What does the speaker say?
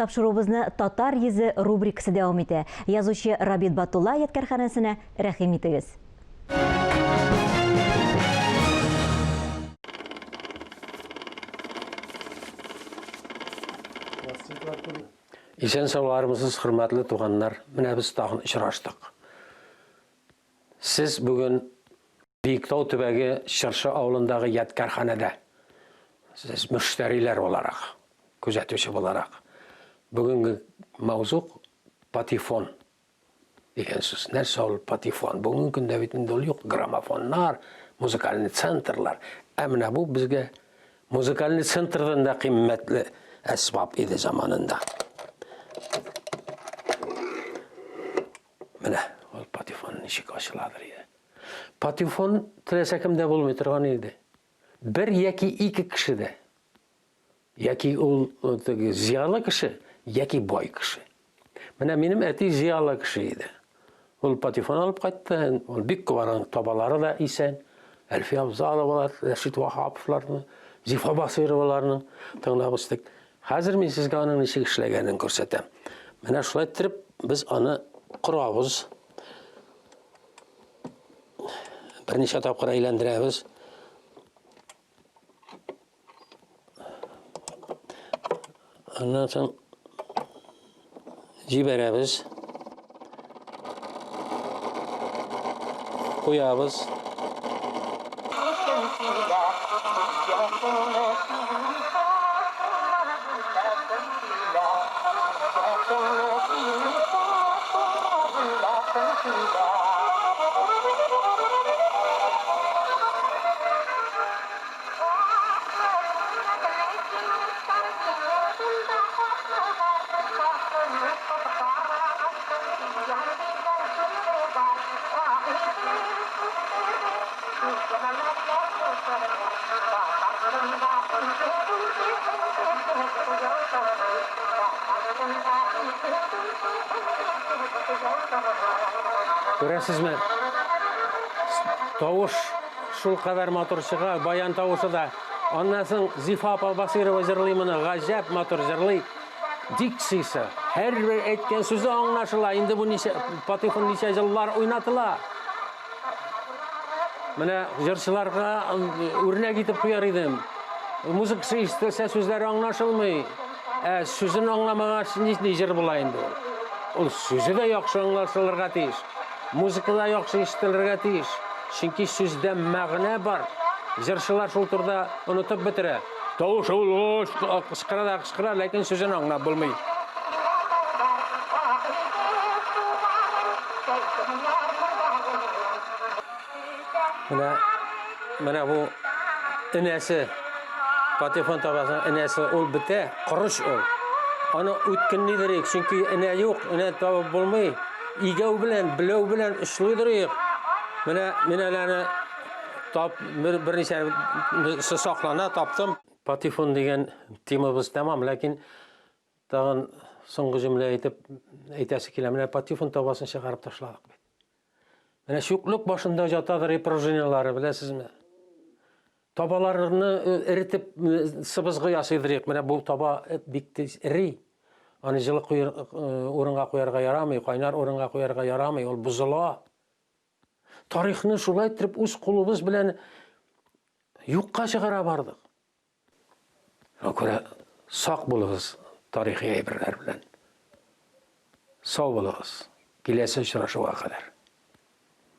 Тапшыруыбызны Татар йөзе рубрикасы дәвам итә. Язучы Рабит Батулла ядкәрханәсенә рәхим итегез. Исән-саулармысыз, хөрмәтле туганнар! Менә без тагын очраштык. Сез бүген Биектау төбәге Чыршы авылындагы ядкәрханәдә. Сез мөштәриләр буларак, күзәтүче буларак. Бүгенге мавзуг патефон дигән сүз. Нәрсә ул патефон? Бүгенге көндә бит инде ул юк. Граммофоннар, музыкальный центрлар. Ә менә бу безгә музыкальный центрдан да кыйммәтле әсбап иде заманында. Менә ул патефон ничек ачыладыр иде. Патефон теләсә кемдә булмый торган иде. Бер яки ике кешедә. Яки ул э, теге зыялы кеше, яки бай кеше. Менә минем әти зыялы кеше иде. Ул патефон алып кайтты, ул бик күп аның табалары да исән. Әлфия Абзаловалар, Рәшит Ваһаповларны, Зифа Басыйроваларны тыңлап үстек. Хәзер мин сезгә аның ничек эшләгәнен күрсәтәм. Менә шулай иттереп без аны корабыз. Берничә тапкыр әйләндерәбез. Аннан соң җибәрәбез. Куябыз. Күрәсезме? Тавыш шул кадәр матур чыга, баян тавышы да. Аннан соң Зифа апа Басыйрова җырлый моны, гаҗәп матур җырлый. Дикциясе, һәрбер әйткән сүзе аңлашыла. Инде бу ничә патефон ничә еллар уйнатыла. Менә җырчыларга үрнәк итеп куяр идем. Музыкасы ишетелсә, сүзләре аңлашылмый. Ә сүзен аңламагач, нинди җыр була инде ул? Ул сүзе дә яхшы аңлашылырга тиеш. Музыка да яхшы ишетелергә тиеш. Чөнки сүздә мәгънә бар. Җырчылар шул турыда онытып бетерә. Тавышы ул кычкыра да кычкыра, ләкин сүзен аңлап булмый. Менә, менә бу энәсе, патефон табасының энәсе, ул бетә, корыч ул. Аны үткенлидерик, чөнки энә юк, энә табып булмый. Игәү белән, беләү белән очлыйдырыйк. Менә мин әле аны тап, бер, берничә саклана, таптым. Патефон дигән темабыз тәмам, ләкин тагын соңгы җөмлә әйтеп әйтәсе килә. Менә патефон табасын чыгарып ташладык бит. Менә чүплек башында ятадыр и пружиналары, беләсезме? Табаларны э, эретеп э, сыбызгы ясыйдыр. Менә бу таба э, бик тиз эри. Аны җылы куер, урынга куярга ярамый, кайнар урынга куярга ярамый, ул бозыла. Тарихны шулай итеп үз кулыбыз белән юкка чыгара бардык. Шуңа күрә сак булыгыз тарихи әйберләр белән. Сау булыгыз. Киләсе очрашуга кадәр.